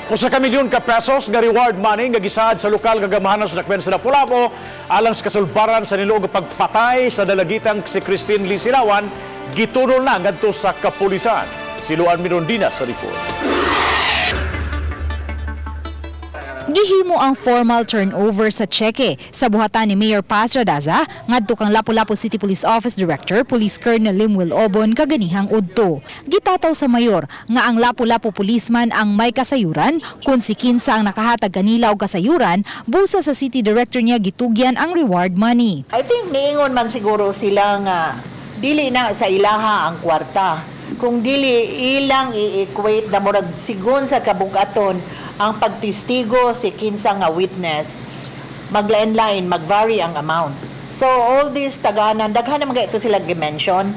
1 ka milyon ka pesos nga reward money nga gisaad sa lokal nga gamahanan sa Dakbayan sa Lapu-Lapu alang sa kasulbaran sa niluog nga pagpatay sa dalagitang si Christine Lee Silawan gitunol na ngadto sa kapulisan. Si Luan Mirondina sa report. Gihimo ang formal turnover sa tseke sa buhatan ni Mayor Paz Radaza ngadto kang Lapu-Lapu City Police Office Director Police Colonel Limuel Obon kaganihang udto. Gitataw sa mayor nga ang Lapu-Lapu policeman ang may kasayuran kung si kinsa ang nakahatag kanila og kasayuran, busa sa city director niya gitugyan ang reward money. I think niingon man siguro sila nga dili na sa ilaha ang kwarta. Kung dili ilang i-equate na murag sigon sa kabugaton ang pagtistigo si kinsa nga witness, maglain-lain, mag-vary ang amount. So all these taganan, daghan naman ito sila gi-mention.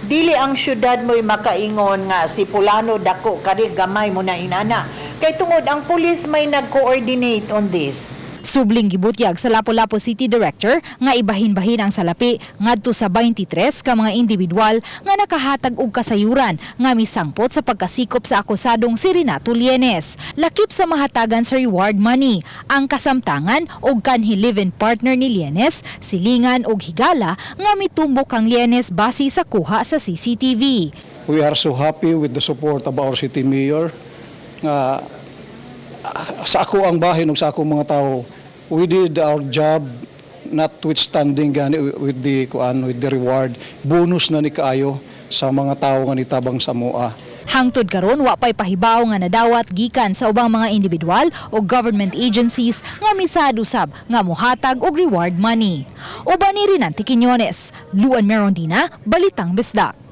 Dili ang syudad mo'y makaingon nga si pulano dako kari gamay mo na inana. Kay tungod ang pulis may nag-coordinate on this. Subling gibutyag sa Lapu-Lapu City Director nga ibahin-bahin ang salapi ngadto sa 23 ka mga individual nga nakahatag og kasayuran nga misangpot sa pagkasikop sa akusadong si Renato Lienes. Lakip sa mahatagan sa reward money ang kasamtangan og kanhi live-in partner ni Lienes, silingan og higala nga mitumbok kang Lienes base sa kuha sa CCTV. We are so happy with the support of our city mayor. Nga sa ako ang bahin ug sa akong mga tao, we did our job notwithstanding gani with the kuan, with the reward. Bonus na ni kaayo sa mga tao nga nitabang sa amoa. Hangtod karon, wa pay pahibaw nga nadawat gikan sa ubang mga individual o government agencies nga misaad usab nga mohatag og reward money. Uban ni Rinanti Quiñones, Luan Merondina, Balitang Bisdak.